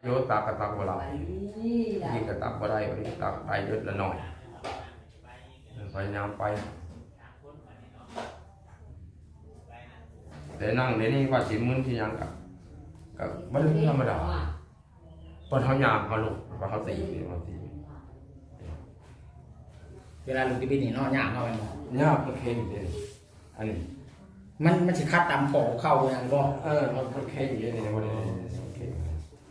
ໂຍ ຕັກກໍຕັກບໍ່ຫຼາຍ ນີ້ກໍຕັກບໍ່ໄດ້ ອັນນີ້ກໍຕັກໄດ້ເລັກລະໜ້ອຍ ເອີ ພະຍາຍາມໄປ ແຕ່ນັ່ງດຽວນີ້ວ່າຊິມຶນຊິຫຍັງກໍ ກໍບໍ່ໄດ້ທຳມະດາ ເພິ່ນເຮົາຍາມເຮົາລຸກ ວ່າເຮົາຕີ ເຮົາຕີ ເວລາລຸກຕິບິດນີ້ເນາະ ຍາມເນາະ ແມ່ນບໍ່? ຍາມ ມັນເຄັ່ງເດ້ ອັນນີ້ ມັນ ມັນຊິຂັດຕາມຂໍ້ເຂົ້າຫຍັງບໍ່? ເອີ ມັນ ມັນເຄັ່ງເດ້ ນີ້ ບໍ່ໄດ້ ມັນເຄັ່ງ.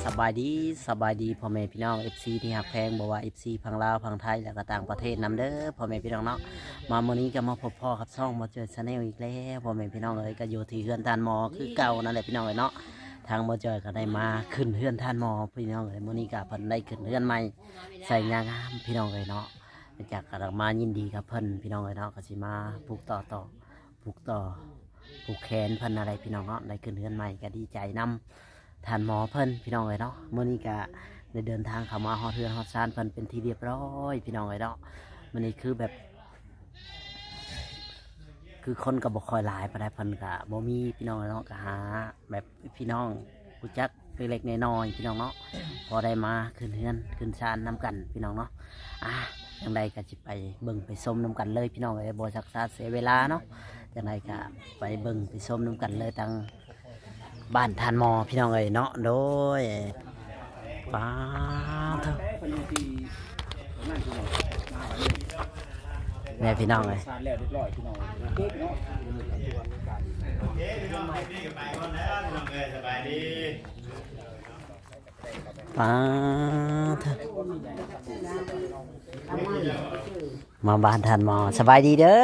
ສະບາຍດີ ສະບາຍດີ ພໍ່ແມ່ພີ່ນ້ອງ ເອັຟຊີ ທີ່ຮັກແພງ ບໍ່ວ່າ ເອັຟຊີ ຝັ່ງລາວ ຝັ່ງໄທ ແລະກໍຕ່າງປະເທດນຳເດີ ພໍ່ແມ່ພີ່ນ້ອງເນາະ. ມາມື້ນີ້ກໍມາພົບພໍ້ກັບຊ່ອງບ່າວຈ້ອຍ Channel ອີກແລ້ວ ພໍ່ແມ່ພີ່ນ້ອງເອີຍ ກໍຢູ່ທີ່ເຮືອນທ່ານໝໍຄືເກົ່ານັ້ນແຫຼະ ພີ່ນ້ອງເອີຍເນາະ. ທາງບ່າວຈ້ອຍກໍໄດ້ມາຂຶ້ນເຮືອນທ່ານໝໍ ພີ່ນ້ອງເອີຍ. ມື້ນີ້ກໍເພິ່ນໄດ້ຂຶ້ນເຮືອນໃໝ່ ໃສ່ງາງາມ ພີ່ນ້ອງເອີຍເນາະ. ຈາກກໍມາຍິນດີກັບເພິ່ນ ພີ່ນ້ອງເອີຍເນາະ ກໍຊິມາຜູກຕໍ່ ຕໍ່ ຜູກຕໍ່ ຜູກແຂນເພິ່ນນັ້ນແຫຼະ ພີ່ນ້ອງເນາະ. ໄດ້ຂຶ້ນເຮືອນໃໝ່ກໍດີໃຈນຳທ່ານໝໍເພິ່ນ ພີ່ນ້ອງເອີຍເນາະ. ມື້ນີ້ກໍໄດ້ເດີນທາງເຂົ້າມາຮອດເຮືອນຮອດຊານເພິ່ນເປັນທີ່ຮຽບຮ້ອຍ ພີ່ນ້ອງເອີຍເນາະ. ມື້ນີ້ຄືແບບ ຄືຄົນກໍບໍ່ຄ່ອຍຫຼາຍປານໃດ ເພິ່ນກໍບໍ່ມີ ພີ່ນ້ອງເນາະ. ກໍຫາແບບພີ່ນ້ອງຮູ້ຈັກເລັກໆນ້ອຍໆ ພີ່ນ້ອງເນາະ ພໍໄດ້ມາຂຶ້ນເຮືອນຂຶ້ນຊານນຳກັນ ພີ່ນ້ອງເນາະ. ອ່າ ຈັ່ງໃດກໍຊິໄປເບິ່ງໄປຊົມນຳກັນເລີຍ ພີ່ນ້ອງເອີຍ ບໍ່ຊັກຊ້າເສຍເວລາເນາະ. ຈັ່ງໃດກໍໄປເບິ່ງໄປຊົມນຳກັນເລີຍ ທາງ ບ້ານທ່ານໝໍ ພີ່ນ້ອງເອີຍເນາະ. ໂດຍ ປາດໂທ້ ແມ່ພີ່ນ້ອງເອີຍ ປາດໂທ້ ມາບ້ານທ່ານໝໍ ສະບາຍດີເດີ.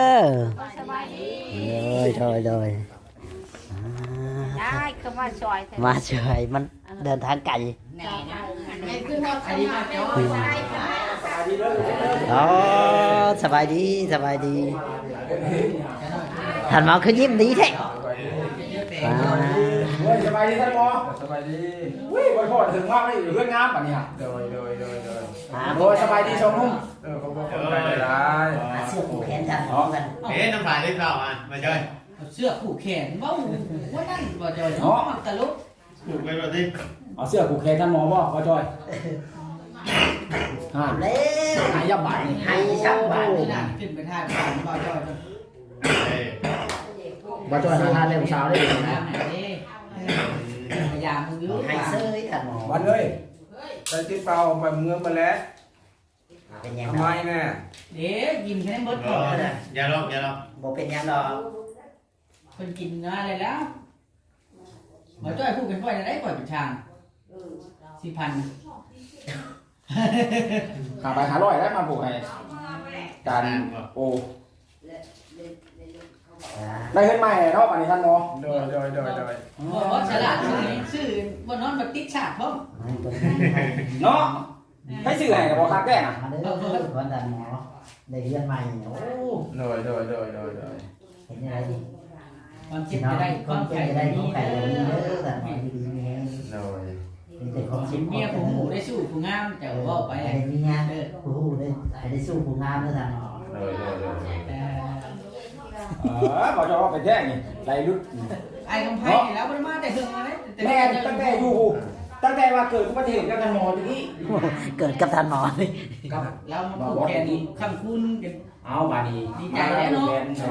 ສະບາຍດີ ໂດຍ ໂດຍ ໂດຍ. ອ້າ ຍາຍ ຄືມາຊ່ອຍແທ້ ມາຊ່ອຍ ມັນເດີນທາງໄກ. ອໍ ສະບາຍດີ ສະບາຍດີ. ທ່ານໝໍຄືຍິ້ມດີແທ້. ໂອ້ຍ ສະບາຍດີທ່ານໝໍ. ສະບາຍດີ. ອຸ້ຍ ບໍ່ພໍ້ເຖິງມາເລີຍ ເຮືອນງາມປານນີ້. ໂດຍ ໂດຍ ໂດຍ ໂດຍ. ໂດຍ ສະບາຍດີສອງໜຸ່ມ. ເອີ ຂອບຄຸນຫຼາຍໆ. ເອົາເສື້ອຜູກແຂນທ່ານໝໍກັນ. ເອີ ນ້ຳຜາຍໄດ້ເຂົ້າ ອ່າ ມາຈ້ອຍ. ເອົາເສື້ອຜູກແຂນ ເວົ້າ ວ່ານັ້ນບໍ່ຈ້ອຍເນາະ ຕະຫຼົກ. ຜູກໄວ້ບໍ່ຕິ ເອົາເສື້ອຜູກແຂນທ່ານໝໍບໍ່ ບໍ່ຈ້ອຍ? ຫັ້ນແລ້ວ ໃຫ້ຊະບາດນີ້ ໃຫ້ຊະບາດນີ້ນະ. ຂຶ້ນໄປຖ່າຍບ້ານບໍ່ຈ້ອຍ. ບໍ່ຈ້ອຍຫາທ່ານແລ້ວຜູ້ສາວໄດ້ນະ. ພະຍາຍາມຢູ່ ໃຫ້ເຊີຍທ່ານໝໍ. ວັນເອີຍ ໄດ້ຕິດເປົ່າໄປເມືອງໄປແລ້ວ. ເປັນຫຍັງ ທຳໄມແນ່? ເດ້ ກິນໃຫ້ໝົດກ່ອນ. ຢ່າລອກ ຢ່າລອກ. ບໍ່ເປັນຫຍັງດອກ ເພິ່ນກິນມາແລ້ວ. ມາຈ້ອຍຜູກໃຫ້ຂ້ອຍແນວໃດ ຂ້ອຍເປັນຊ່າງ. ສີ່ພັນ ຫ້າໃບຫ້າຮ້ອຍ ແລ້ວມາຜູກໃຫ້ ຈານ ໂອ ໄດ້ເຮືອນໃໝ່ເນາະ ບາດນີ້ທ່ານໝໍ. ໂດຍ ໂດຍ ໂດຍ ໂດຍ. ບໍ່ ບໍ່ສະຫຼາດ ຊື້ ບໍ່ນອນບໍ່ຕິດສາກພ້ອມເນາະ. ໃຜຊື້ໃຫ້ກໍບໍ່ຄັກແທ້ນະ. ມາເດີ ທ່ານໝໍ ໄດ້ເຮືອນໃໝ່. ໂອ້ ໂດຍ ໂດຍ ໂດຍ ໂດຍ ໂດຍ. ເປັນຈັ່ງໃດດີ ຄວາມເຈັບຈະໄດ້ ຄວາມໄຂ້ຈະໄດ້ ຄວາມໄຂ້ຈະມີເດີ ທ່ານໝໍ ຢູ່ດີມີແຮງ. ໂດຍ. ມີແຕ່ຄວາມສຸກ ເມຍຜູ້ຮູ້ໄດ້ສູ້ຜູ້ງາມ ເຈົ້າເວົ້າໄປ ໃຫ້ໄດ້ເມຍ ເອີ ຜູ້ຮູ້ໄດ້ ໃຫ້ໄດ້ສູ້ຜູ້ງາມເດີທ່ານໝໍ. ໂດຍ ໂດຍ ໂດຍ ໂດຍ. ເອີ ເອີ ບໍ່ຈະເວົ້າໄປແທ້ນີ້ ໄດ້ຫຼຸດ. ອ້າຍຄຳໄພນີ້ລາວບໍ່ໄດ້ມາແຕ່ເຖິງແລ້ວເດ້. ແມ່ນ ຕັ້ງແຕ່ຢູ່ ຕັ້ງແຕ່ວ່າເກີດອຸບັດຕິເຫດກັບທ່ານໝໍຢູ່ນີ້ ເກີດກັບທ່ານໝໍນີ້ ກັບລາວມາຜູກແຂນຄ້ຳຄູນກັນ. ເອົາ ບາດນີ້ ດີໃຈແລ້ວເນາ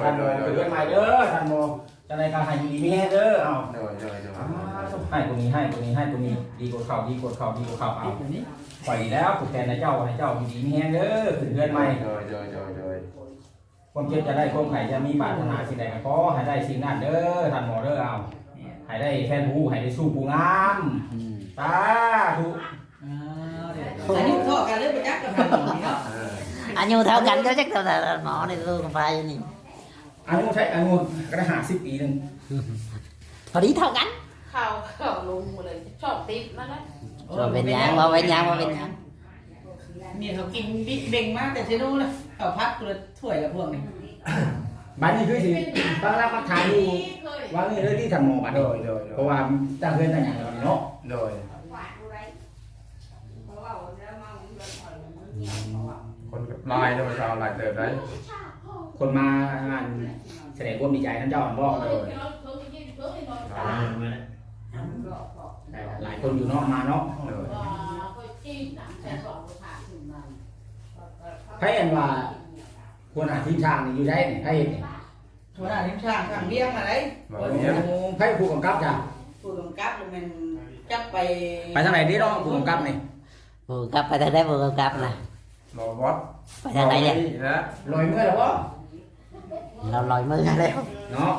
ະ. ໂດຍ ໂດຍ ໂດຍ. ເຮືອນໃໝ່ເດີທ່ານໝໍ ຈັ່ງໃດກໍໃຫ້ຢູ່ດີມີແຮງເດີ. ເອົາ ໂດຍ ໂດຍ ໂດຍ. ໃຫ້ຜູ້ນີ້ ໃຫ້ຜູ້ນີ້ ໃຫ້ຜູ້ນີ້ ດີກວ່າເກົ່າ ດີກວ່າເກົ່າ ດີກວ່າເກົ່າ. ເອົາ ຂ້ອຍນີ້ແລ້ວ ຜູກແຂນໃຫ້ເຈົ້າ ໃຫ້ເຈົ້າຢູ່ດີມີແຮງເດີ ຂຶ້ນເຮືອນໃໝ່. ໂດຍ ໂດຍ ໂດຍ ໂດຍ. ຄວາມເຈັບຈະໄດ້ ຄວາມໄຂ້ຈະມີ ປາດຖະໜາສິ່ງໃດກໍຂໍໃຫ້ໄດ້ສິ່ງນັ້ນເດີທ່ານໝໍເດີ. ເອົາ ໃຫ້ໄດ້ແຟນຜູ້ຮູ້ ໃຫ້ໄດ້ສູ້ຜູ້ງາມ. ອືມ ສາທຸ. ອາຍຸທໍ່ກັນເລີຍ ບໍ່ຈັກກັບທ່ານໝໍນີ້ເນາະ. ເອີ ອາຍຸເທົ່າກັນ ເຈົ້າຈັກເທົ່າໃດ ທ່ານໝໍນີ້ ລູກກັບພາຢູ່ນີ້. ອາຍຸໃຊ້ ອາຍຸກໍໄດ້ຫ້າສິບປີໜຶ່ງ ພໍດີເທົ່າກັນ. ເຂົ້າ ເຂົ້າລົງໝົດເລີຍ ຊອບຕິດມາແລ້ວ. ບໍ່ເປັນຫຍັງ ບໍ່ເປັນຫຍັງ ບໍ່ເປັນຫຍັງ. ເມຍເຂົາກິນບິເບັງມາແຕ່ເຊໂນນະ ເຂົ້າຜັດຄົນລະຖ້ວຍລະພວກນີ້. ບາດນີ້ຄືຊິຕັ້ງຫຼັກປັກຖານຢູ່ວັງນີ້ເລີຍຕິທ່ານໝໍ ບາດນີ້. ໂດຍ ໂດຍ ໂດຍ. ເພາະວ່າຕັ້ງເຮືອນຕັ້ງຫຍັງແລ້ວເນາະ. ໂດຍ. ອືມ ເພາະວ່າແລ້ວມາເຮືອນຂ້ອຍມັນມີ ຫຼາຍເດີ ຊາວຫຼາຍເຕີບໄດ໋ ຄົນມາອັນສະແດງຄວາມດີໃຈນຳເຈົ້າຫັ້ນບໍ? ໂດຍ ຫຼາຍ ຫຼາຍຄົນຢູ່ເນາະ ມາເນາະ ໂດຍ ໃຜອັນວ່າຫົວໜ້າທີມຊ່າງນີ້ຢູ່ໃສນີ້ ໃຜເຮັດນີ້? ຫົວໜ້າທີມຊ່າງ ຊ່າງວຽງຫັ້ນໃດ໋ ໂອ້ ໃຜຜູ້ກຳກັບຈ້ະ? ຜູ້ກຳກັບແມ່ນຈັກໄປ ໄປທາງໃດເດເນາະ ຜູ້ກຳກັບນີ້? ຜູ້ກຳກັບໄປທາງໃດ ຜູ້ກຳກັບນະ? ບໍ່ບອດ ໄປທາງໃດແລ້ວ? ລອຍເມືອແລ້ວບໍ? ລາວລອຍເມືອແລ້ວເນາະ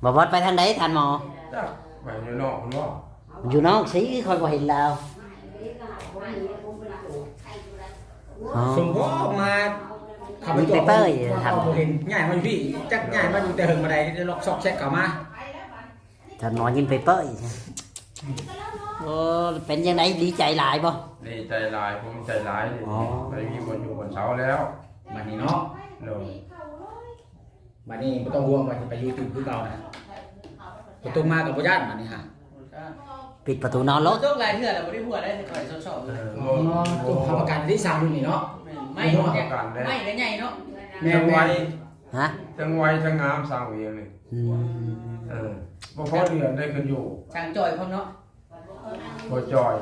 ບໍ່ບອດໄປທາງໃດທ່ານໝໍ? ຈັກ ໄປຢູ່ນອກພຸ້ນບໍ? ຢູ່ນອກຊິ ຂ້ອຍບໍ່ເຫັນລາວ. ອໍ ສົມພໍມາ ເຂົ້າໄປເປີ້ຍ ເຂົາບໍ່ເຫັນ ຍ້າຍມາຢູ່ພີ້ ຈັກຍ້າຍມາຢູ່ແຕ່ເຫິງປານໃດ ລັອກຊອກແຊກເຂົ້າມາ. ທ່ານໝໍຍິ້ມເປີ້ຍ ໂອ້ ເປັນຈັ່ງໃດ ດີໃຈຫຼາຍບໍ່? ດີໃຈຫຼາຍ ພູມໃຈຫຼາຍ ອໍ ໄດ້ມີບ່ອນຢູ່ບ່ອນເຊົາແລ້ວ ບັດນີ້ເນາະ ໂດຍ ບັດນີ້ບໍ່ຕ້ອງຫ່ວງວ່າຊິໄປຢູ່ຕື່ມຄືເກົ່ານະ ຕົກມາກໍບໍ່ຢ້ານບັດນີ້ຫາ ປິດປະຕູນອນໂລດ. ຕົກຫຼາຍເທື່ອແລ້ວບໍ່ໄດ້ຫົວໄດ້ ຂ້ອຍຊອບໆ ເອີ ຕົກຮັບປະກັນທີ່ສ້າງລຸ້ນນີ້ເນາະ ແມ່ນ ໄມ້ກໍໃຫຍ່ເນາະ ແມ່ນ ທັງໄວ ຮະ ທັງໄວທັງງາມ ສ້າງວຽງນີ້ ອືມ ເອີ ບໍ່ພໍເດືອນໄດ້ຂຶ້ນຢູ່ ຊ່າງຈ່ອຍພ້ອມເນາະ ບໍ່ຈ່ອຍ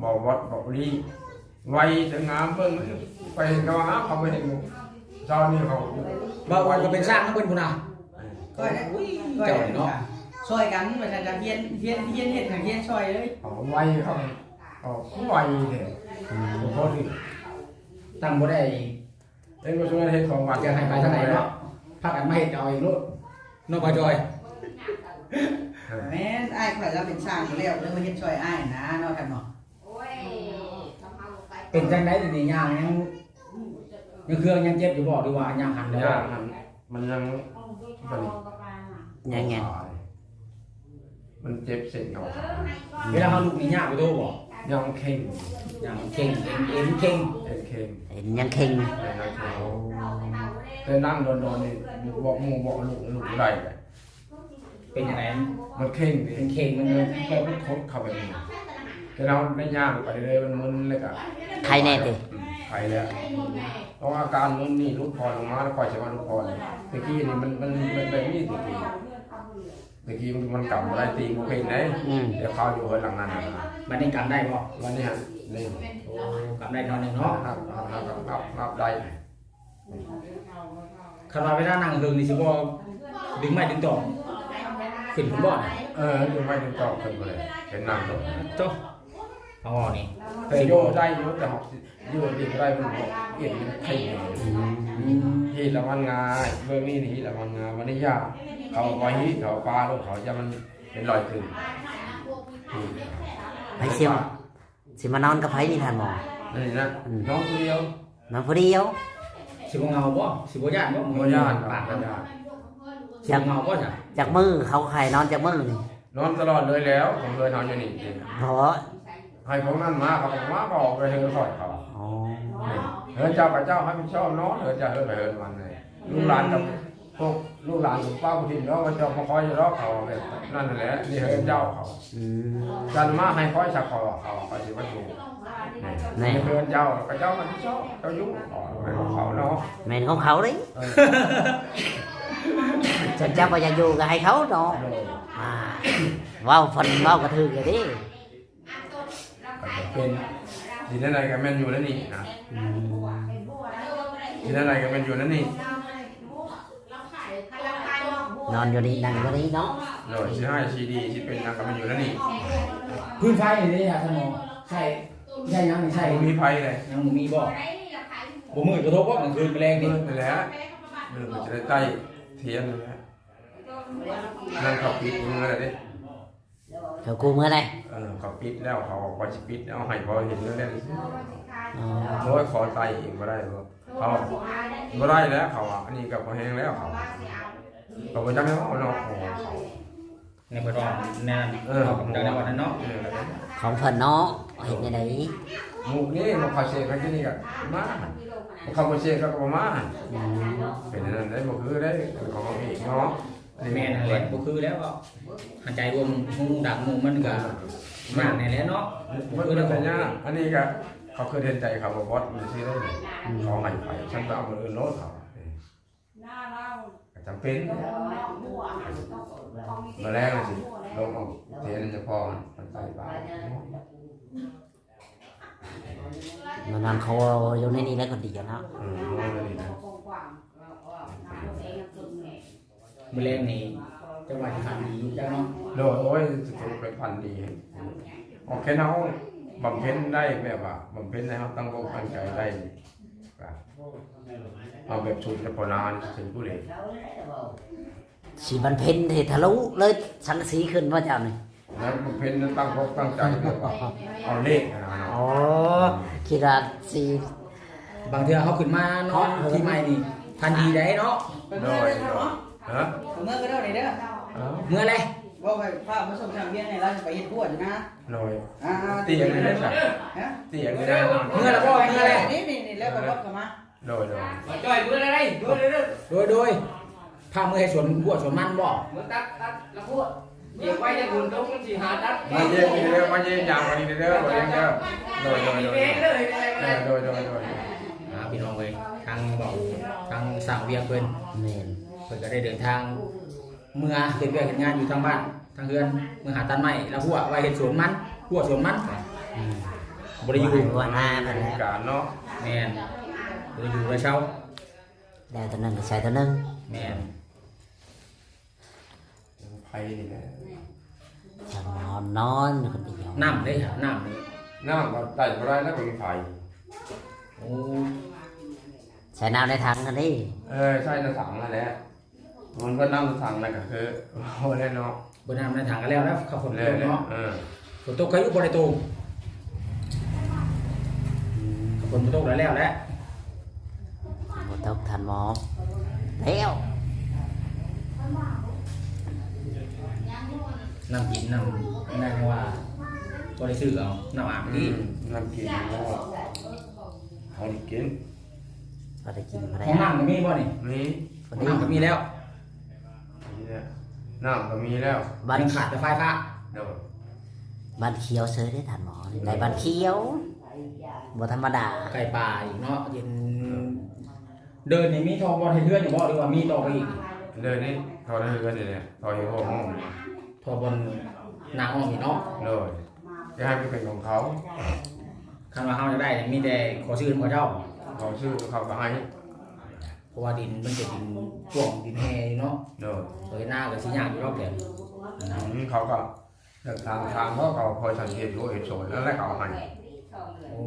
ບໍ່ວອດບໍ່ລີ ໄວແຕ່ງາມ ເບິ່ງໄປເຫັນເຂົາງາມ ເຂົາບໍ່ເຫັນ ເຈົ້ານີ້ເຂົາ ບ່າວອອນກໍເປັນຊ່າງນຳເພິ່ນພຸ້ນນະ ເອີ ຂ້ອຍນະ ເຈົ້ານີ້ເນາະ ຊ່ອຍກັນວ່າຊັ້ນ ຈະຮຽນ ຮຽນ ຮຽນເຮັດ ຮຽນຊ່ອຍເລີຍ ເຂົາໄວ ເຂົາ ເຂົາຄືໄວແທ້ ອືມ ບໍ່ພໍຖືກ ຕັ້ງບໍ່ໄດ້ ເຮັດບໍ່ຊ່ວຍເຮັດຂອງວັດ ຢາກໃຫ້ໄປທາງໃດເນາະ ພາກັນມາເຮັດເອົາເອງໂລດເນາະ ບ່າວຈ່ອຍ ແມ່ນ ອ້າຍຂ້ອຍລາວເປັນຊ່າງຢູ່ແລ້ວ ເລີຍມາເຮັດຊ່ອຍອ້າຍນະເນາະ ທ່ານເນາະ. ເປັນຈັ່ງໃດດຽວນີ້ ຍ່າງຍັງ ຍັງເຄືອງຍັງເຈັບຢູ່ບໍ່ ຫຼືວ່າຍ່າງຫັນແລ້ວ? ຍ່າງຫັ້ນ ມັນຍັງ ບັດນີ້ ຍັງຫຍັງ? ມັນເຈັບເສັ້ນເອົາຂາ ເວລາເຮົາລຸກນີ້ຍາກໄປໂຕບໍ່? ຍັງເຄັ່ງ ຍັງເຄັ່ງ ເອັນ ເອັນເຄັ່ງ ເອັນເຄັ່ງ ເອັນຍັງເຄັ່ງ ເອີ ຍັງເຄັ່ງ ໂອ້ ແຕ່ນັ່ງດົນໆນີ້ ບອກໝູ່ບອກລູກ ລຸກບໍ່ໄດ້ເລີຍ. ເປັນຈັ່ງໃດ? ມັນເຄັ່ງເດ້ ເປັນເຄັ່ງ ມັນ ມັນ ມັນຄົດເຂົ້າໄປນີ້ ແຕ່ເຮົາໄດ້ຍ່າງໄປເລື້ອຍໆ ມັນມຶນແລ້ວກະ ໄຄແນ່ຕິ? ອືມ ໄຄແລ້ວ ເພາະວ່າອາການມຶນນີ້ຫຼຸດຜ່ອນລົງມາ ແລ້ວຄ່ອຍຊິວ່າຫຼຸດຜ່ອນ ແຕ່ກີ້ນີ້ມັນ ມັນ ມັນແບບນີ້ແຕ່ກີ້ ແຕ່ກີ້ມັນ ມັນກຳບໍ່ໄດ້ ຕີບໍ່ເປັນເດ້ ອືມ ດຽວເຂົາຢູ່ເຮືອນຫຼັງນັ້ນນະ ບັດນີ້ກຳໄດ້ບໍ່? ບັດນີ້ຫັ້ນ ນີ້ ໂອ້ ກຳໄດ້ໜ້ອຍໜຶ່ງເນາະ ນັບ ນັບ ນັບ ນັບໄດ້ ຄັນວ່າເວລານັ່ງເທິງນີ້ຊິບໍ່ດຶງໄມ້ດຶງຕອກຂຶ້ນພຸ້ນບໍ່? ເອີ ດຶງໄມ້ດຶງຕອກຂຶ້ນພຸ້ນແຫຼະ ເປັນນັ່ງໂດດ ໂຕ ເອົານີ້ ແຕ່ຢູ່ໄດ້ຢູ່ ແຕ່ເຮົາຊິ ຢູ່ດີບໍ່ໄດ້ ມັນບໍ່ ເອັນມັນໄຂ່ ອືມ ຮີດແລ້ວມັນງ່າຍ ເບິ່ງນີ້ ຮີດແລ້ວມັນງ່າຍ ມັນໄດ້ຍາກ ເຂົາກໍຮີດ ເຂົາປາໂລດ ເຂົາຢ່າມັນເປັນລອຍຂຶ້ນ ອືມ ໃຜຊິມາ ຊິມານອນກັບໃຜນີ້ທ່ານໝໍ? ອັນນີ້ນະ ອືມ ນອນຜູ້ດຽວ ນອນຜູ້ດຽວ ຊິບໍ່ເຫງົາບໍ່? ຊິບໍ່ຢ້ານບໍ່? ບໍ່ຢ້ານ ປາກ ບໍ່ຢ້ານ ຊິບໍ່ເຫງົາບໍ່ຊະ? ຈັກມື້ເຂົາໃຫ້ນອນຈັກມື້ນີ້? ນອນຕະຫຼອດເລີຍແລ້ວ ຂອງເຮືອນເຮົາຢູ່ນີ້ ບໍ່ ໃຫ້ພວກນັ້ນມາ ເຂົາກໍມາ ເຂົາອອກໄປເຮືອນຂ້ອຍເຂົາ ອໍ ເຮືອນເຈົ້າ ເຂົາເຈົ້າຮັບຜິດຊອບເນາະ ເຮືອນເຈົ້າ ເຮືອນໃຜເຮືອນມັນ ອືມ ລູກຫຼານກັບ ພວກລູກຫຼານກໍປ້າບໍ່ຖິ້ມດອກ ວ່າເຈົ້າມາຄອຍຢູ່ດອກ ເຂົາແບບນັ້ນແຫຼະ ນີ້ເຮືອນເຈົ້າເຂົາ ອືມ ຈັ່ງມາໃຫ້ຂ້ອຍຊະ ເຂົາ ເຂົາ ເຂົາຊິມາຢູ່ ນີ້ ນີ້ ເຮືອນເຈົ້າ ເຂົາເຈົ້າຮັບຜິດຊອບ ເຈົ້າຢູ່ ເຂົາເນາະ ແມ່ນຂອງເຂົາເດ້ ເອີ ເຈົ້າບໍ່ຢາກຢູ່ກໍໃຫ້ເຂົາເນາະ ໂດຍ ອ່າ ເວົ້າເພິ່ນເວົ້າກໍຖືກຢູ່ເດ້. ກໍຈະເປັນ ຊິແນວໃດກໍແມ່ນຢູ່ໃນນີ້ນະ ອືມ ຊິແນວໃດກໍແມ່ນຢູ່ໃນນີ້ ນອນຢູ່ນີ້ ນັ່ງຢູ່ນີ້ເນາະ ໂດຍ ຊິຮ້າຍຊິດີ ຊິເປັນຫຍັງກໍແມ່ນຢູ່ໃນນີ້ ພື້ນໄຟນີ້ເດ້ ທ່ານໝໍ ໃຊ້ ໃຊ້ຫຍັງນີ້ ໃຊ້ ບໍ່ມີໄຟເລີຍ ຍັງບໍ່ມີບໍ່? ບໍ່ມືດກະທົບບໍ່ ກາງຄືນມາແລງນີ້ ມືດໄປແລ້ວ ມືດກໍຈະໄດ້ໃຕ້ທຽນນີ້ແຫຼະ ນັ້ນເຂົາປິດເມືອແລ້ວເດ້. ເຂົາກູ້ເມືອໃດ? ເອີ ເຂົາປິດແລ້ວ ເຂົາວ່າຊິປິດ ເອົາໃຫ້ພໍເຫັນແລ້ວ ອໍ ໂອ້ຍ ຂໍໄຕ່ອີກບໍ່ໄດ້ບໍ່? ເຂົາວ່າບໍ່ໄດ້ແລ້ວ ເຂົາວ່າ ອັນນີ້ກໍພໍແຮງແລ້ວ ເຂົາວ່າ ເຂົາບໍ່ຢາກໃຫ້ເວົ້າເນາະ ຂອງເຂົາ ໃນບໍ່ຕ້ອງ ແນວ ເອີ ເຂົາກໍບໍ່ໄດ້ວ່ານັ້ນເນາະ ເອີ ຂອງເພິ່ນເນາະ ເຮັດແນວໃດ? ໝູ່ນີ້ ມາເຂົາເສກໃຫ້ທີ່ນີ້ກໍມາ ເຂົາບໍ່ເສກກໍບໍ່ມາ ອືມ ເປັນອັນນັ້ນໄດ໋ ບໍ່ຄືໄດ໋ ຂອງເຮົາເອງເນາະ. ແມ່ນຫັ້ນແຫຼະ ບໍ່ຄືແລ້ວ ຫາໃຈລວມຫູດັງໝູ່ມັນກໍຍາກແນ່ແຫຼະເນາະ ບໍ່ຄືແລ້ວ ມັນກໍຍາກ ອັນນີ້ກໍ ເຂົາຄິດເຫັນໃຈເຂົາບໍ່ບອດ ມັນຊິໄດ້ ອືມ ເຂົາໃຫ້ໄປ ຊັ້ນໄປເອົາມື້ອື່ນໂລດເຂົາ ກໍຈຳເປັນ ມື້ແລງຊິລົງເອົາເທນໃຫ້ເຈົ້າຂອງ ມັນໃສ່ບາດ ມານອນເຂົາຢູ່ໃນນີ້ແຫຼະຄົນດຽວເນາະ ອືມ ນອນຢູ່ນີ້ນະ ມື້ແລງນີ້ ເຈົ້າວ່າຊິຝັນດີຢູ່ຈັກເນາະ ໂດຍ ໂອ້ຍ ຊິໄປຝັນດີ ໂອເຄ ເຮົາບຳເພັນໄດ້ ແບບວ່າບຳເພັນໃຫ້ເຮົາຕັ້ງອົກຕັ້ງໃຈໄດ້ ກໍເອົາແບບສູດແຕ່ພໍນານ ເປັນຜູ້ເລ ຊິບຳເພັນໃຫ້ທະລຸເລີຍ ສັງກະສີຂຶ້ນບໍ່ເຈົ້ານີ້ ແລ້ວເພິ່ນຕັ້ງອົກຕັ້ງໃຈເນາະ ເອົາເລກນະເນາະ ອໍ ຄິດວ່າຊິ ບາງເທື່ອເຮົາຂຶ້ນມານອນທີ່ໃໝ່ນີ້ ຝັນດີໄດ໋ເນາະ ໂດຍ ໂດຍ ຮະ ເມືອກໍເດີນີ້ເດີ ເອີ ເມືອແຫຼະ ບອກໃຫ້ພາມາສົ່ງຊ່າງວຽງໃຫ້ລາວໄປເຮັດຄົວຢູ່ນາ ໂດຍ ອ່າໆ ຕີຫຍັງແດ່ຊະ ຮະ ຕີຫຍັງແດ່ ເມືອລະບໍ່ ເມືອແຫຼະ ນີ້ໆໆ ແລ້ວກໍລົດເຂົ້າມາ ໂດຍ ໂດຍ ມາຈ່ອຍເມືອໄດ້ ເມືອເດີ ໂດຍ ໂດຍ ພາເມືອເຮັດສວນຫົວສວນມັນບໍ່ ເມືອຕັດ ຕັດລະໂພດ ເກັບໄວ້ຈະບຸນຕົກມັນຊິຫາຕັດ ມາເຢ້ງນີ້ເດີ ມາເຢ້ງຢາມກັນນີ້ເດີ ບໍ່ເດ້ງເດີ ໂດຍ ໂດຍ ໂດຍ ເອີ ໂດຍ ໂດຍ ໂດຍ ອ່າ ພີ່ນ້ອງເອີຍ ທາງເວົ້າ ທາງຊ່າງວຽກເພິ່ນ ແມ່ນ ເພິ່ນກໍໄດ້ເດີນທາງ ເມືອເຮັດວຽກເຮັດງານຢູ່ທາງບ້ານທາງເຮືອນ ເມືອຫາຕັດໄມ້ລະຫົວໄວ້ເຮັດສວນມັນ ຫົວສວນມັນ ອືມ ບໍ່ໄດ້ຢູ່ຫົວນາເພິ່ນແຫຼະ ການເນາະ ແມ່ນ ບໍ່ໄດ້ຢູ່ໄດ້ເຊົາ ແລ້ວຕົວໜຶ່ງກໍໃສ່ຕົວໜຶ່ງ ແມ່ນ ໄຜນີ້ແຫຼະ ຊ່າງນອນ ນອນຢູ່ຄົນດຽວ ນ້ຳເດ້ ນ້ຳນີ້ ນ້ຳກໍໄດ້ບໍ່ໄດ້ແລ້ວ ບໍ່ມີໄຜ ໂອ້ ໃສ່ນ້ຳໃນຖັງຫັ້ນເດ້ ເອີ ໃສ່ໃນຖັງນັ້ນແຫຼະ ມັນເບິດນ້ຳໃນຖັງແລ້ວກໍຄື ເອົາແລ້ວເນາະ ເບິດນ້ຳໃນຖັງກໍແລ້ວແລ້ວ ເຂົາຝົນຕົກເນາະ ເອີ ຝົນຕົກພາຍຸບໍ່ໄດ້ຕົກ ອືມ ຝົນບໍ່ຕົກແລ້ວແລ້ວແຫຼະ ບໍ່ຕົກທັນໝໍ ແລ້ວ ນ້ຳກິນ ນ້ຳ ນັ້ນວ່າບໍ່ໄດ້ຊື້ເອົາ ນ້ຳອາບ ອືມ ນີ້ ນ້ຳກິນ ເອົາກິນ ພໍໄດ້ກິນ ພໍໄດ້ ຫ້ອງນ້ຳກໍມີບໍ່ນີ້ ມີ ຫ້ອງນ້ຳກໍມີແລ້ວ ນີ້ແຫຼະ ນ້ຳກໍມີແລ້ວ ບ້ານ ຍັງຂາດແຕ່ໄຟຟ້າ ໂດຍ ບ້ານຂຽວເຊີຍເດ້ທ່ານໝໍ ໄດ້ບ້ານຂຽວ ບໍ່ທຳມະດາ ໃກ້ປ່າອີກເນາະ ເຢັນ ເດີ່ນນີ້ມີທໍ່ບ່ອນເຮັດເຮືອນຢູ່ບໍ່ ຫຼືວ່າມີຕໍ່ໄປອີກ ເດີ່ນນີ້ທໍ່ເຮັດເຮືອນນີ້ແຫຼະ ທໍ່ເຮັດຫ້ອງ ທໍ່ບ່ອນໜ້າຫ້ອງນີ້ເນາະ ໂດຍ ຈະໃຫ້ມັນເປັນຂອງເຂົາ ຄັນວ່າເຮົາຢາກໄດ້ນີ້ ມີແຕ່ຂໍຊື້ນຳເຂົາເຈົ້າ ຂໍຊື້ເຂົາກໍໃຫ້ ເພາະວ່າດິນມັນເປັນດິນກວ້າງດິນແຮ່ເນາະ ໂດຍ ເຮັດນາກໍຊິຍາກຢູ່ດອກແບບນີ້ ອືມ ເຂົາກໍເລືອກທາງ ທາງເຂົາ ເຂົາຄ່ອຍສັງເກດໂລເຮັດສວນ ນັ້ນແຫຼະເຂົາໃຫ້ ໂອ້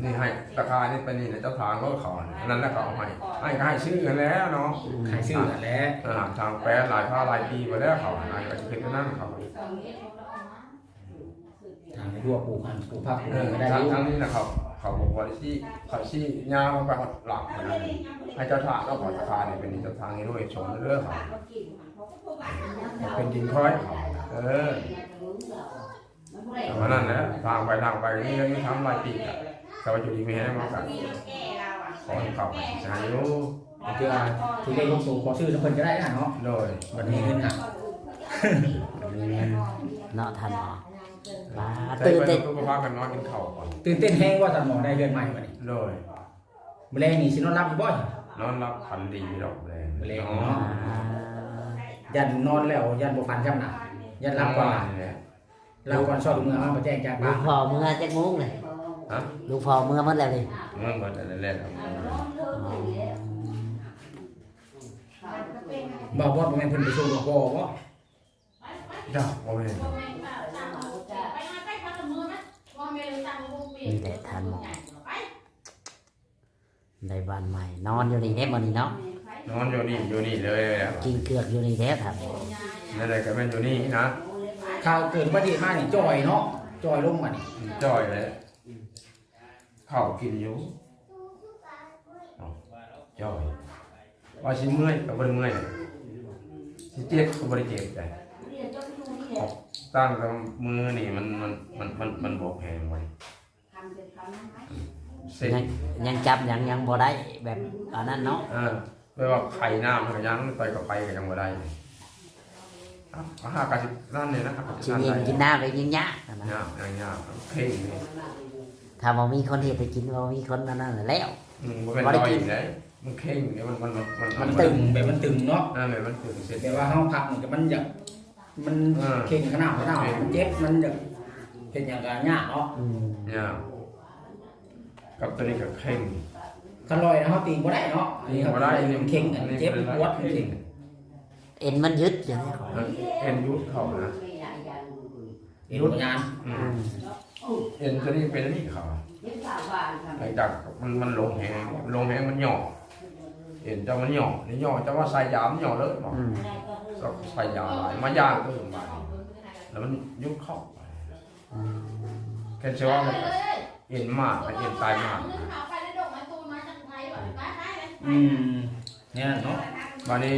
ນີ້ໃຫ້ຕາຄານີ້ໄປນີ້ແຫຼະ ເຈົ້າທາງໂລເຂົາ ອັນນັ້ນແຫຼະເຂົາໃຫ້ ໃຫ້ກໍໃຫ້ຊື້ຫັ້ນແຫຼະເນາະ ໃຫ້ຊື້ຫັ້ນແຫຼະ ເອີ ທາງແປນຫຼາຍພາຫຼາຍປີໄປແລ້ວ ເຂົາໃຫ້ກໍຊິເຮັດອັນນັ້ນເຂົາ ທາງໃນຮົ້ວປູກຫັ້ນ ປູກຜັກປູກຫຍັງກໍໄດ້ຢູ່ ທາງນີ້ນະ ເຂົາ ເຂົາບໍ່ໄດ້ຊີ້ ເຂົາຊີ້ຍາວໄປຮອດຫຼັງພຸ້ນນະ ໃຫ້ເຈົ້າທ່ານເອົາຂອງສາຂານີ້ ເປັນເຈົ້າທາງໃຫ້ດ້ວຍຊົນເດີ ເຂົາເປັນດິນຄອຍ ເອີ ປະມານນັ້ນແຫຼະ ທາງໄປທາງໄປ ມີເງິນມີຄຳຫຼາຍປີກະ ແຕ່ວ່າຢູ່ດີມີແຮງເນາະ ກະຂໍໃຫ້ເຂົາໃຫ້ຢູ່ ບາງເທື່ອຖືກເລກຫົກໂຕຂໍຊື້ນຳເພິ່ນກໍໄດ້ນະເນາະ ໂດຍ ບັດມີເງິນນະ ມີເງິນເນາະທ່ານເນາະ ວ້າ ຕື່ນເຕັ້ນ ພາກັນນອນກິນເຂົ້າກ່ອນ ຕື່ນເຕັ້ນແຮງວ່າທ່ານໝໍໄດ້ເຮືອນໃໝ່ບັດນີ້ ໂດຍ ມື້ແລງນີ້ຊິນອນຫຼັບຢູ່ບໍ່ ນອນຫຼັບຝັນດີດອກແລງ ມື້ແລງເນາະ ຢ້ານນອນແລ້ວຢ້ານບໍ່ຝັນຊ້ຳນະ ຢ້ານຫຼັບກ່ອນນະ ຫຼັບກ່ອນຊອກເມືອມາບໍ່ແຈ້ງຈາກບ້ານ ລູກພໍ່ເມືອຈັກໂມງເລີຍ ຮະ ລູກພໍ່ເມືອໝົດແລ້ວນີ້ ເມືອໝົດແລ້ວ ບໍ່ ບໍ່ ບໍ່ແມ່ນເພິ່ນໄປສົ່ງກັບພໍ່ບໍ່ ຈ້າ ບໍ່ແມ່ນ ນີ້ແຫຼະທ່ານໝໍ ໄດ້ບ້ານໃໝ່ ນອນຢູ່ນີ້ເດ້ມື້ນີ້ເນາະ ນອນຢູ່ນີ້ ຢູ່ນີ້ເລີຍແຫຼະ ກິນເກືອກຢູ່ນີ້ແຫຼະທ່ານໝໍ ແນວໃດກໍແມ່ນຢູ່ນີ້ນະ ຂ່າວເກີດອຸບັດຕິເຫດມານີ້ຈ່ອຍເນາະ ຈ່ອຍລົງບັດນີ້ ຈ່ອຍແຫຼະ ເຂົ້າກິນຢູ່ ເອົ້າ ຈ້ອຍ ວ່າຊິເມື່ອຍກໍບໍ່ໄດ້ເມື່ອຍ ຊິເຈັບກໍບໍ່ໄດ້ເຈັບໃດ ອອກຕັ້ງແຕ່ມື້ນີ້ມັນ ມັນ ມັນ ມັນ ມັນບໍ່ແພງໄວ ເຊັນ ຍັງ ຍັງຈັບຫຍັງຍັງບໍ່ໄດ້ ແບບອັນນັ້ນເນາະ ເອີ ແບບວ່າໄຄນ້ຳກໍຍັງ ໄປກໍໄປກໍຍັງບໍ່ໄດ້ ອ່ະ ຫາກະຊິນັ້ນນີ້ນະ ຊິຍິງກິນນ້ຳໄປຍິງຍາກນະ ຍາກ ຍາກ ຍາກ ເຄັ່ງນີ້ ຖ້າບໍ່ມີຄົນເຮັດໃຫ້ກິນ ບໍ່ມີຄົນອັນນັ້ນແລ້ວ ອືມ ບໍ່ແມ່ນ ບໍ່ໄດ້ກິນ ລອຍໄດ້ ມັນເຄັ່ງເດ້ ມັນ ມັນ ມັນ ມັນຕຶງ ແບບມັນຕຶງເນາະ ເອີ ແບບມັນຕຶງເສັ້ນ ແບບວ່າເຮົາພັກນີ້ກໍມັນຢາກ ມັນ ເອີ ເຄັ່ງຂະໜາດ ຂະໜາດ ເຄັ່ງ ມັນເຈັບ ມັນຢາກເຮັດຫຍັງກໍຍາກເນາະ ອືມ ຍາກ ກັບໂຕນີ້ກໍເຄັ່ງ ຄັນລອຍນະເຮົາຕີງບໍ່ໄດ້ເນາະ ອັນນີ້ເຮົາຕີງບໍ່ໄດ້ ມັນເຄັ່ງ ອັນນີ້ເຈັບ ມັນປວດ ມັນເຄັ່ງ ເອັນມັນຍຶດຢູ່ນີ້ ເອີ ເອັນຢຸດເຂົ້ານະ ເອັນບໍ່ຍານ ອືມ ເອັນໂຕນີ້ເປັນອັນນີ້ເຂົາ ຫຼັງຈາກມັນ ມັນລົງແຮງ ລົງແຮງມັນຫຍໍ້ ເອັນເຈົ້າມັນຫຍໍ້ ນີ້ຫຍໍ້ ເຈົ້າວ່າໃສ່ຢາມັນຫຍໍ້ເລີຍ ອືມ ໃສ່ຢາຫຼາຍ ມາຢາຕື່ມບາດນີ້ ແລ້ວມັນຢຸດເຂົ້າ ອືມ ແຄ່ຊິວ່າມັນເອັນມາກ ເອັນຕາຍມາກ ອືມ ແນວນັ້ນເນາະ ບາດນີ້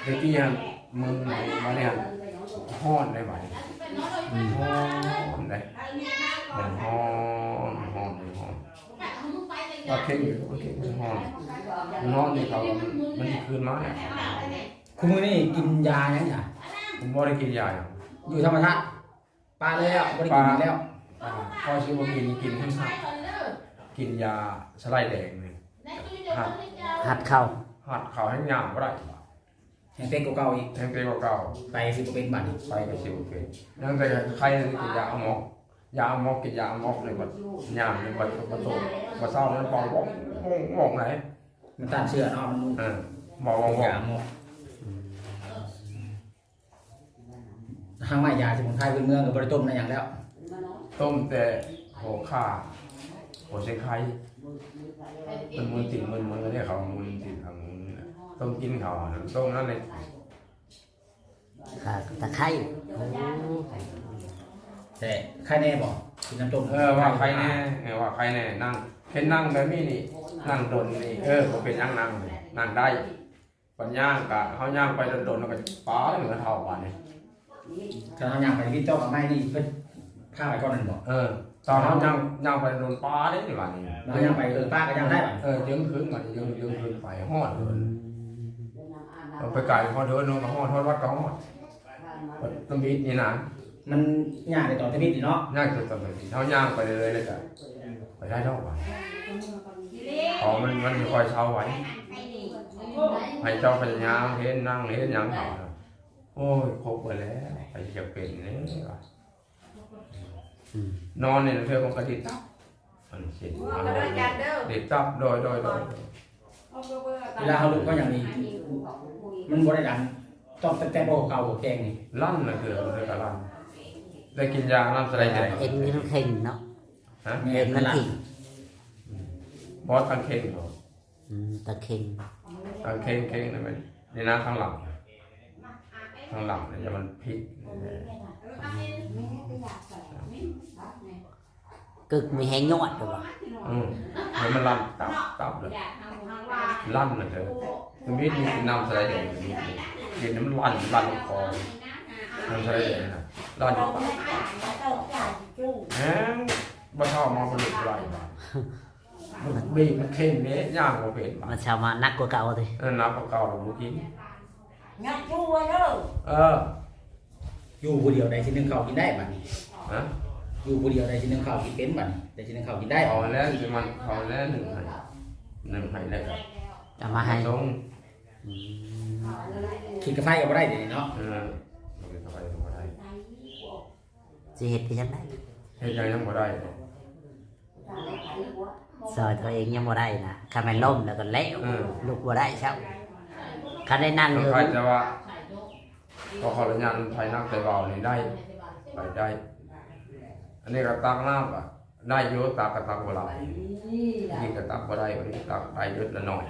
ແຕ່ກີ້ຫັ້ນມຶນ ບາດນີ້ຫັ້ນຮ້ອນໄດ໋ ບາດນີ້ ອືມ ຮ້ອນໄດ໋ ມັນຮ້ອນ ຮ້ອນ ຮ້ອນ ມັນຮ້ອນ ວ່າເຄັ່ງຢູ່ ວ່າເຄັ່ງ ມັນຮ້ອນ ມັນຮ້ອນນີ້ເຂົາ ມັນ ມັນຊິຄືນມາແລ້ວ ຄຸມື້ນີ້ກິນຢາຫຍັງຊະ? ບໍ່ໄດ້ກິນຢາຫຍັງ ຢູ່ທຳມະຊາດ ປະເລີຍ ບໍ່ໄດ້ກິນອີກແລ້ວ ປະ ອ່າ ພໍຊິບໍ່ກິນ ກິນໃຫ້ຮັດ ກິນຢາສະໄລແດງນີ້ ຮັດ ຮັດເຂົ້າ ຮັດເຂົ້າແຮງຍ່າງບໍ່ໄດ້ ແຮງເປັກກວ່າເກົ່າອີກ ແຮງເປັກກວ່າເກົ່າ ໄປຊິບໍ່ເປັນບາດນີ້ ໄປກໍຊິບໍ່ເປັນ ຍັງແຕ່ໄຂ້ ກິນຢາອາໝອກ ຢາອາໝອກ ກິນຢາອາໝອກເລີຍ ບັດຍາມນີ້ ບັດ ບັດໂຕ ບັດເຊົ້ານັ້ນເປົ່າວອງ ວອງ ວອງໄດ໋ ມັນຕ້ານເຊື້ອເນາະ ມັນ ເອີ ວອງ ວອງ ຢາອາໝອກ ອືມ ຫາກໄມ້ຢາສະໝຸນໄພພື້ນເມືອງກໍບໍ່ໄດ້ຕົ້ມໄດ້ຫຍັງແລ້ວ ຕົ້ມແຕ່ຫົວຂ່າ ຫົວເຊງໄຄ ມັນມຶນຕີນ ມຶນ ມຶນເດ້ ເຂົາມຶນຕີນ ເຂົາມຶນນີ້ແຫຼະ ຕົ້ມກິນເຂົາ ຕົ້ມນັ້ນເລີຍ ຂ່າຕະໄຄ ໂອ້ ແຕ່ໄຄແນ່ບໍ່? ກິນນ້ຳຕົ້ມ ເອີ ວ່າໄຄແນ່ ເອີ ວ່າໄຄແນ່ ນັ່ງ ເຫັນນັ່ງແບບນີ້ນີ້ ນັ່ງດົນນີ້ ເອີ ບໍ່ເປັນຫຍັງ ນັ່ງ ນັ່ງໄດ້ ບັດຍ່າງກະ ເຮົາຍ່າງໄປດົນໆ ແລ້ວກໍປາເລີຍ ເຖົ້າບາດນີ້ ຄັນເຮົາຍ່າງໄປວິດຕອກໄມ້ນີ້ ເພິ່ນພາໄປກ່ອນນັ້ນບໍ່? ເອີ ຕອນເຮົາຍ່າງ ຍ່າງໄປດົນ ປາເດ້ບາດນີ້ ເຮົາຍ່າງໄປ ເອີ ປາກໍຍ່າງໄດ້ບາດ ເອີ ເຈີງຂຶ້ນບາດນີ້ ເຈີງ ເຈີງຂຶ້ນໄປຮອດເລີຍ ອືມ ເອົາໄປໄກຮອດເດີ ເນາະ ກໍຮອດ ຮອດວັດກໍຮອດ ຕຳອິດນີ້ນະ ມັນຍາກໃນຕອນທຳອິດນີ້ເນາະ ຍາກແຕ່ຕອນທຳອິດ ເຮົາຍ່າງໄປເລື້ອຍໆ ແລ້ວກະໄປໄດ້ດອກວ່າ ເພາະມັນ ມັນຊິຄ່ອຍເຊົາໄວ ໃຫ້ເຈົ້າພະຍາຍາມເຮັດນັ່ງເຮັດຫຍັງເຂົາ ໂອ້ຍ ຄົບເບິດແລ້ວ ໃຜຊິຢາກເປັນເດ້ວ່າ ອືມ ນອນນີ້ເທື່ອມັນກະຕິດຕັບ ອັນເຊັ່ນ ເດີອາຈານເດີ ຕິດຕັບ ໂດຍ ໂດຍ ໂດຍ ເວລາເຮົາລຸກເຮົາຫຍັງນີ້ ມັນບໍ່ໄດ້ດັນ ຕ້ອງແຕ່ ແຕ່ບໍ່ເກົ່າບໍ່ແຂງນີ້ ລັນນະ ເທື່ອ ເທື່ອກະລັນ ໄດ້ກິນຢາລັນສະໄລແດງ ເອັນມັນເຄັ່ງເນາະ ຮະ ເອັນມັນເຄັ່ງ ບໍ່ທັນເຄັ່ງເນາະ ອືມ ຕະເຄັ່ງ ຕະເຄັ່ງ ເຄັ່ງນີ້ແມ່ນ ນີ້ນະ ທາງຫຼັງ ທາງຫຼັງນີ້ມັນຜິດ ກຶກມີແຮງຍອດ ເດ້ບໍ່? ອືມ ໃຫ້ມັນລັນຕັບ ຕັບເລີຍ ລັນນະເທີ ທຳອິດນີ້ກິນນ້ຳສະໄລແດງ ທຳອິດນີ້ ກິນໃຫ້ມັນລັນ ລັນຄອ ນ້ຳສະໄລແດງນະ ລັນ ແຮງ ບໍ່ເທົ່າມາບໍ່ລຸກບໍ່ໄດ້ ມັນບີບມັນເຄັ່ງເດ້ ຍ່າງບໍ່ເປັນ ມັນສາມາດໜັກກວ່າເກົ່າຕິ? ເອີ ໜັກກວ່າເກົ່າແລ້ວບໍ່ກິນ ຍັດຢູ່ເດີ ເອີ ຢູ່ຜູ້ດຽວໄດ້ຊິໜຶ້ງເຂົ້າກິນໄດ້ບາດນີ້ ຮະ ຢູ່ຜູ້ດຽວໄດ້ຊິໜຶ້ງເຂົ້າກິນເປັນບາດນີ້ ໄດ້ຊິໜຶ້ງເຂົ້າກິນໄດ້ ເອົາແລ້ວຊິມັນ ເອົາແລ້ວໜຶ້ງໃຫ້ ໜຶ້ງໃຫ້ແລ້ວກໍເອົາມາໃຫ້ ສົ່ງ ອືມ ກິນກາໄຟກໍບໍ່ໄດ້ດຽວນີ້ເນາະ ເອີ ກິນກາໄຟກໍບໍ່ໄດ້ ຊິເຮັດໄປຈັ່ງໃດ ເຮັດຫຍັງຍັງບໍ່ໄດ້ ຊ່ອຍຕົວເອງຍັງບໍ່ໄດ້ນະ ຄັນແມ່ນລົ້ມແລ້ວກໍແລ້ວ ເອີ ລຸກບໍ່ໄດ້ຊ້ຳ ຄັນໄດ້ນັ່ງ ແຕ່ວ່າ ຂໍ ຂໍອະນຸຍາດ ໄປນັ່ງໄປເວົ້ານີ້ໄດ້ ໄປໄດ້ ອັນນີ້ກໍຕັກນ້ຳກໍໄດ້ຢູ່ ຕັກກໍຕັກບໍ່ຫຼາຍ ນີ້ກໍຕັກບໍ່ໄດ້ ອັນນີ້ຕັກໄດ້ຢູ່ລະໜ້ອຍ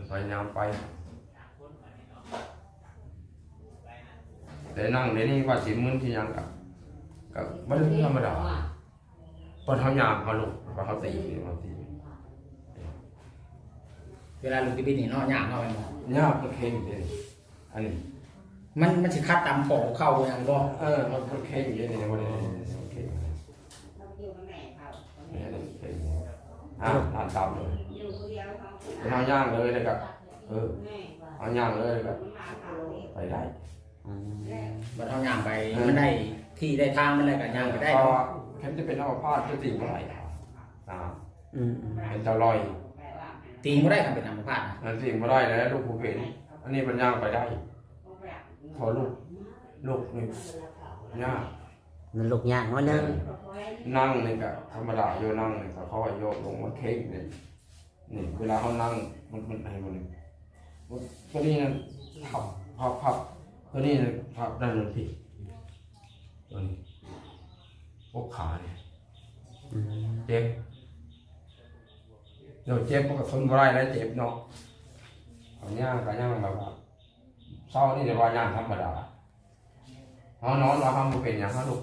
ພະຍາຍາມໄປ ແຕ່ນັ່ງດຽວນີ້ວ່າຊິມຶນຊິຫຍັງກໍ ກໍບໍ່ໄດ້ທຳມະດາ ເພາະເຮົາຍ່າງ ເຮົາລຸກ ເຮົາຕີ ເຮົາຕີ ເວລາລຸກຕິດນີ້ເນາະ ຍາກເນາະ ແມ່ນບໍ່? ຍາກ ມັນເຄັ່ງເດ້ ອັນນີ້ ມັນ ມັນຊິຂັດຕາມຂໍ້ເກົ່າຫຍັງບໍ່? ເອີ ມັນ ມັນເຄັ່ງເດ້ ນີ້ ບໍ່ໄດ້ ມັນເຄັ່ງ ນີ້ ເຄັ່ງ ອ່າ ອ່ານຕາມເລີຍ ເຮົາຍ່າງເລີຍ ແລ້ວກໍ ເອີ ເຮົາຍ່າງເລີຍ ແລ້ວກໍໄປໄດ້ ອືມ ບັດເຮົາຍ່າງໄປ ເອີ ມັນໄດ້ທີ່ໄດ້ທາງມັນແລ້ວກໍຍ່າງໄປໄດ້ ເພາະວ່າແຂ ມັນຈະເປັນອັມພາດ ຈະຕີງບໍ່ໄດ້ນະ ອືມໆ ເປັນຕາລອຍ ຕີງບໍ່ໄດ້ຄັນເປັນອັມພາດນະ ມັນຕີງບໍ່ໄດ້ແລ້ວ ລູກຜູ້ເປັນ ອັນນີ້ມັນຍ່າງໄປໄດ້ ເພາະລູກ ລູກນີ້ຍາກ ມັນລຸກຍາກໜ້ອຍໜຶ່ງ ເອີ ນັ່ງນີ້ກະທຳມະດາຢູ່ ນັ່ງນີ້ກະເຂົາໃຫ້ໂຍກລົງມາເຄັ່ງນີ້ ນີ້ເວລາເຮົານັ່ງ ມັນ ມັນໃຫ້ມັນ ຕົວນີ້ນັ້ນພັບ ພັບ ພັບ ຕົວນີ້ນັ້ນພັບ ນັ້ນມັນຜິດ ຕົວນີ້ ອົກຂານີ້ ອືມ ເຈັບ ໂຍກເຈັບມັນກະທົນບໍ່ໄດ້ແລ້ວ ເຈັບເນາະ ເຮົາຍ່າງກະຍ່າງແບບວ່າ ເຊົານີ້ຈະວ່າຍ່າງທຳມະດາ ເຮົານອນວ່າເຮົາບໍ່ເປັນຫຍັງ ເຮົາລຸກ